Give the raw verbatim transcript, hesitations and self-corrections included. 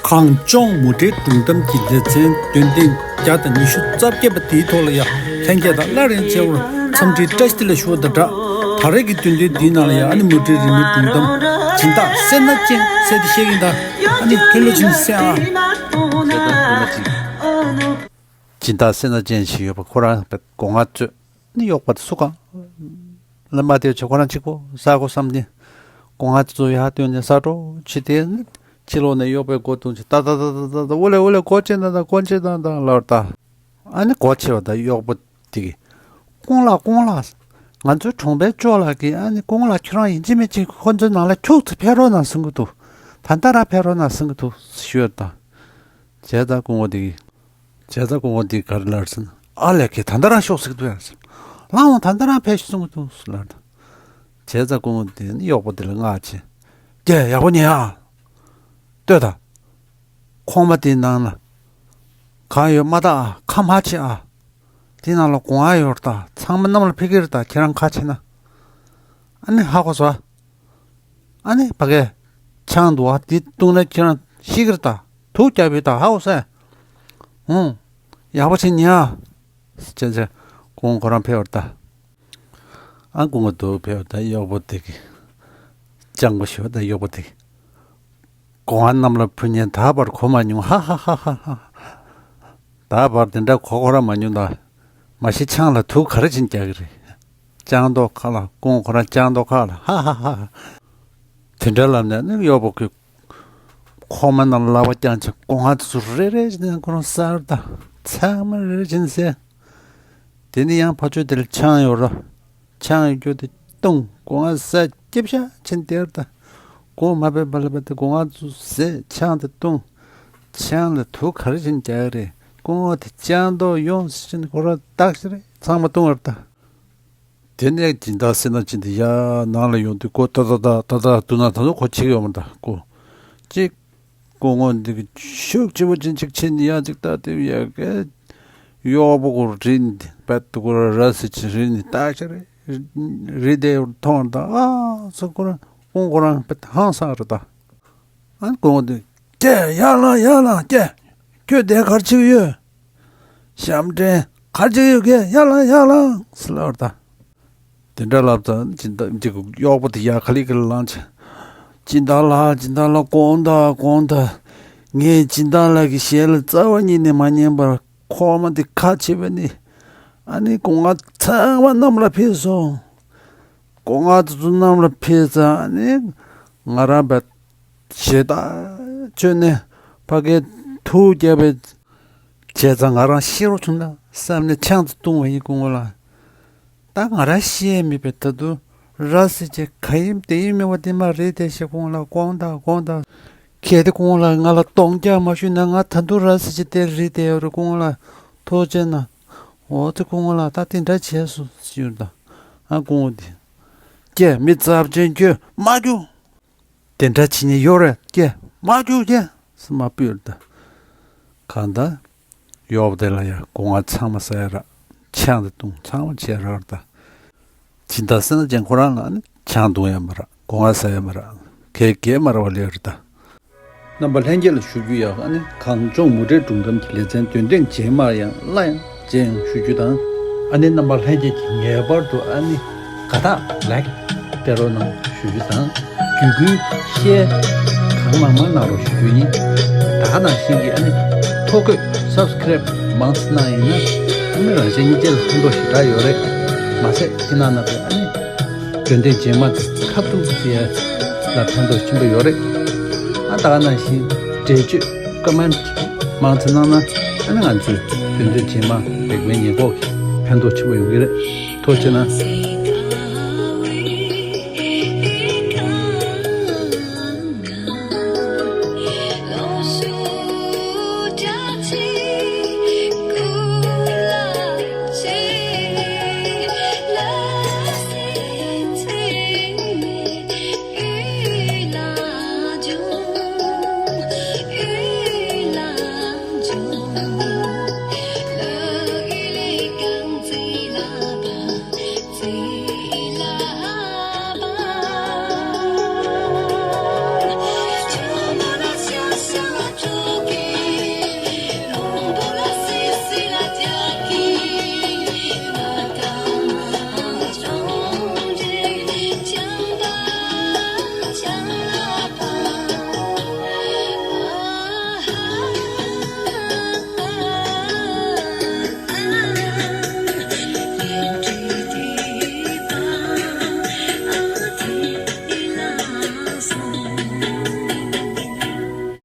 གངས་ལྗོངས་མུ་འབྲེལ་སྒྲུང་གཏམ་གྱི་ལེ་ཚན་འདོན་ཐེངས་བརྒྱ་དང་ཉི་ཤུ་རྩ་བརྒྱད་པ་དེའི་ཐོག་ལ་ཡང་ལྷན་རྒྱས་དང་སླར་ཡང་མཇལ་བར་འཚམས་འདྲིའི་བཀྲ་ཤིས་བདེ་ལེགས་ཞུ་བ་དང་སྦྲགས། ད་རེས་ཀྱི་འདོན་ཐེངས་འདིའི་ནང་ལ་ཡང་ཨ་ནི་མུ་འབྲེལ་རིང་མོའི་སྒྲུང་གཏམ་སྦྱིན་བདག་སེར་སྣ་ཅན་ཟེར་དེ་བཤད་ཀྱིན་གདའ། ཨ་ནི་མཁན་སློབ་ཆེན་སེ་ཨ། སྦྱིན་བདག་སེར་སྣ་ཅན་ཞིག་ཡོད་པ་ཁོ་རང་སྒོ་ང་རྩོད། ནི་གཡོག་པོ་དེ་སུ་གང་ལ་མ་བལྟས་བྱས་ཁོ་རང་གཅིག་པོ་ཟ་དགོས་བསམ་ནས་སྒོ་ང་ཚོ་ཡར་བཏོན་ནས་ཟ་འགྲོ་བྱེད་དེ། ནི་ཕྱི་ལོགས་ནས་གཡོག་པོས་སྒོ་བརྡུངས་བྱས་ཏག་ཏག་ཏག་ཏག་ཏག་ཏག་ཨོ་ལེ་ཨོ་ལེ་སྒོ་ཕྱེ་དང་དང་སྒོ་ཕྱེ་དང་དང་ལབ་ད། ཨ་ནི་སྒོ་ཕྱེ་བ་དང་གཡོག་པོ་དེ་གིས་སྐུ་ངོ་ལགས་སྐུ་ངོ་ལགས། ང་ཚོའི་གྲོང་པའི་ཅོ་ལགས་ཀྱིས་ཨ་ནི་སྐུ་ངོ་ལགས་ཁྱོད་རང་ཡིན་གཅིག་མིན་གཅིག་ཁོ་ཚོའི་ནང་ལ་ཁྱུག་ཙམ་ཕེབས་རོགས་གནང་གསུང་གི་འདུག་ད་ལྟ་རང་ཕེབས་རོགས་གནང་གསུང་གི་འདུག་ཞུས་ཡོད་ད། བྱས་ཙང་སྐུ་ངོ་དེ་གིས། བྱས་ཙང་སྐུ་ངོ་འདིས་ག་རེ་ལབ་ཟེར་ན། ཨ་ལས་ཀྱིས་ད་ལྟ་རང་ཤོག་ཟེར་གྱི་འདུག་ཡ་ཟེར། ལགས་འོང་ད་ལྟ་རང་ཕེབས་ཤིག་གསུང་གི་འདུག་ཟེར་ལབ་ད། བྱས་ཙང་སྐུ་ངོ་འདིས་ནི་གཡོག་པོ་དེ་ལ་མངགས་བྱས། ཀྱེ་ཡག་པོ་ཉན་ཨ། ལྟོས་དང་། ཁོག་མ་དེའི་ནང་ལ། གང་ཡོད་མ་ལྟ་ཨ་ཁ་མ་ཕྱེ་ཨ། དེའི་ནང་ལ་སྒོ་ང་ཡོད་རེད་ད་ཚང་མ་གནམ་ལ་ཕེབས་ཀྱི་རེད་ད་ཁྱེད་རང་ཁ་ཕྱེ་ན། ཨ་ནི་ཧ་གོ་སོང་ཨ། ཨ་ནི་ཕ་གའི་ཆང་འདུག་ཨ་དེ་བཏུང་ན་ཁྱེད་རང་ཤི་གི་རེད་ད། དུག་བརྒྱབ་ཡོད་ད་ཧ་གོ་སོང་ཨ། ཧུང་། ཡག་པོ་བྱས་ཉན་ཨ། བྱས་བྱས་སྐུ་ངོ་ཁོ་རང་ཕེབས་པ་རེད་ད། ཨ་སྐུ་ངོ་འདུག་ཕེབས་པ་ད་གཡོག་པོ་དེ་གིས། སྤྱང་པོ་ཞིག་ད་གཡོག་པོ་དེ་གིས། སྒོ་ང་གནམ་ལ་ཕུ་ཉན་ད་བར་གོ་མ་མྱོང་ཧ་ཧ་ཧ་ཧ་ཧ། ད་བར་དེ་འདྲ་གོ་ཁོ་རང་མ་མྱོང་ད། མ་གཞི་ཆང་ལ་དུག་ག་རེ་བྱས་ནས་རྒྱག་གི་རེད། སྤྱང་མདོག་ཁ་ལ་སྐུ་ངོ་ཁོ་རང་སྤྱང་མདོག་ཁ་ལ་ཧ་ཧ་ཧ། དེ་འདྲ་ལབ་ནས་ནི་གཡོག་པོ་ཁོས་ཁོག་མ་ནང་ལ་ལག་པ་བརྐྱངས་བྱས་སྒོ་ང་དེ་ཚོ་རེ་རེ་བྱས་ནས་ཁོ་རང་ཟ་རེད་ད། ཚང་མ་རེ་རེ་བྱས་ནས་ཟས། དེ་ནས་ཡང་ཕར་ཕྱོགས་དེ་ལ་ཆང་ཡོད་རེད། ཆང་ཡོད་རྒྱུ་དེ་བཏུང་སྒོ་ང་ཟ་སྐྱིད་ཤ་ཆེན་དེར་ད། སྒོ་མ་ཕེབས་པ་ལ་བ་དེ་སྒོ་ང་ཚོ་ཟས་ཆང་དེ་བཏུང་། ཆང་ལ་དུག་ག་རེ་བྱས་ནས་རྒྱག་གི་རེད། སྐུ་ངོ་དེ་སྤྱང་མདོག་ཡོང་ཟེར་ནས་ཁོ་རང་བཏགས་ཤི་རེད་ཚང་མ་བཏུང་བར་ད། དེ་ནས་སྦྱིན་བདག་སེར་སྣ་ཅན་དེ་ཡར་ནང་ལ་ཡོང་དུས་སྒོ་ཏག་ཏག་ཏག་ཏག་ཏག་བརྡུངས་ན་ད་དུང་ཁོ་ཕྱེ་གི་ཡོད་མ་རེད་ད་སྒོ། གཅིག་སྐུ་ངོ་འདི་གིས་ཤུགས་ཆེ་པོ་ཅན་ཅིག་ཕྱེ་ནས་ཡར་ཅིག་ལྟ་དུས་ཡ་གི་གཡོག་པོ་ཁོ་རིལ་ནས་བད་དུ་ཁོ་ར་ར་སི་ཅི་རིལ་ནས་ལྟ་ཤ་རེད། རིལ་དེ་མཐོང་ད་ཨ་སོ་ཁོ་རང་སྐུ་ངོ་ཁོ་རང་བད་ཧང་སང་རེད་ད། ཨ་ནི་སྐུ་ངོ་འདི་ཀྱེ་ཡར་ལངས་ཡར་ལངས་ཀྱེ། ཁྱོད་དེ་ག་རེ་བྱེད་ཀྱི་ཡོད། ཞབས་འདྲེན་ག་རེ་བྱེད་ཀྱི་ཡོད་ཀྱེ་ཡར་ལངས་ཡར་ལངས་ཟེར་ལབ་རེད་ད། དེ་འདྲ་ལབ་ཙང་སྦྱིན་བདག་འདི་གཡོག་པོ་དེ་ཡར་ཁ་ལི་ཁ་ལི་ལངས་བྱས། སྦྱིན་བདག་ལགས་སྦྱིན་བདག་ལགས་དགོངས་དག་དགོངས་དག་ངས་སྦྱིན་བདག་ལགས་ཀྱི་ཞལ་ལ་རྩ་བ་ཉིད་ནས་མ་ཉན་པར་ཁོག་མ་དེ་ཁ་ཕྱེ་བ་ནི། ཨ་ནི་སྒོ་ང་ཚང་མ་གནམ་ལ་འཕེན་སོང་། སྒོ་ང་དེ་ཚོ་གནམ་ལ་འཕེན་ཙང་ཨ་ནི་ང་རང་བད་ཞེ་ད་ཅོ་ནས་ཕ་གའི་དུག་བརྒྱབ་པའི། བྱས་ཙང་ང་རང་ཤི་རོགས་བྱུང་ན་བསམ་ནས་ཆང་དེ་བཏུང་བ་ཡིན་སྐུ་ངོ་ལགས། ད་ང་རང་ཤི་ཡས་མེད་པས་ད་དུང་ར་སི་ཅི་ག་ཡིན་དེ་ཡིན་མེད་པ་དེ་མ་རེད་དེ་ཞེས་སྐུ་ངོ་ལགས་དགོངས་དག་དགོངས་དག་གལ་ཏེ་སྐུ་ངོ་ལགས་ང་ལ་གདོང་རྒྱག་མ་ཞུས་ན་ང་ད་དུང་ར་སི་ཅི་དེ་རིལ་བསྡད་ཡོད་རེད་སྐུ་ངོ་ལགས་ཐུགས་རྗེ་གནང་། འོ་དེ་སྐུ་ངོ་ལགས་ད་དེ་འདྲ་བྱས་སོང་ཞུས་ད། ཨ་སྐུ་ངོ་དེ། ཀྱེ་མི་ཚབས་ཆེན་ཁྱོད་མ་རྒྱུགས། དེ་འདྲ་བྱེད་ཉེན་ཡོད་རེད་ཀྱེ་མ་རྒྱུགས་ཀྱེ་ཟེར་མ་སྤུས་རེད་ད། གང་ལྟར། གཡོག་པོ་དེ་ལ་ཡང་སྒོ་ང་ཚང་མ་ཟ་ཡ་རག་ཆང་དེ་བཏུང་ཚང་མ་བྱས་རག་རེད་ད། སྦྱིན་བདག་སེར་སྣ་ཅན་ཁོ་རང་ལ་ནི་ཆང་བཏུང་ཡ་མ་རག་སྒོ་ང་ཟ་ཡ་མ་རག་གས་གས་མ་རག་པ་ལས་རེད་ད། རྣམ་པ་ལྷན་རྒྱས་ལ་ཞུ་རྒྱུ་ཡག་ཨ་ནི་གངས་ལྗོངས་མུ་འབྲེལ་སྒྲུང་གཏམ་གྱི་ལེ་ཚན་འདོན་ཐེངས་རྗེས་མར་ཡང་སླར་ཡང་མཇལ་ཡོང་ཞུ་རྒྱུ་དང་། ཨ་ནི་རྣམ་པ་ལྷན་རྒྱས་ཀྱིས་ངེས་པར་དུ་ཨ་ནི་དགའ་རྟགས་ལའིཀ་སྤྲད་རོགས་གནང་ཞུ་རྒྱུ་དང་། བརྒྱུད་སྐུལ་ཤེར་གང་མང་མང་གནང་རོགས་ཞུ་རྒྱུ་ཡིན། ད་ག་ནང་བཞིན་གྱི་ཨ་ནི་ཐོ་འགོད་སབ་སི་ཀ་རེབ་མང་ཙམ་གནང་ཡིན་ན་ཨ་ནི་རང་གཞན་གཉིས་ཆ་ལ་ཕན་ཐོགས་ཞེ་དྲག་ཡོད་རེད། མ་ཟད་ཁྱེད་རྣམ་པས་ཨ་ནི། འདོན་ཐེངས་རྗེས་མ་དེ་ཁ་ཐུག་ཟེར་ཡ་ལ་ཕན་ཐོགས་ཆེན་པོ་ཡོད་རེད། ཨ་ད་ག་ནང་བཞིན་འགྲེལ་བརྗོད་ཀོ་མེན་ཊི་མང་ཙམ་གནང་ན་ཨ་ནི་ང་ཚོས་འདོན་ཐེངས་རྗེས་མ་རིག་པའི་ཉེན་འགོག་གི་ཕན་ཐོགས་ཆེན་པོ་ཡོང་གི་རེད། ཐུགས་རྗེ་གནང་།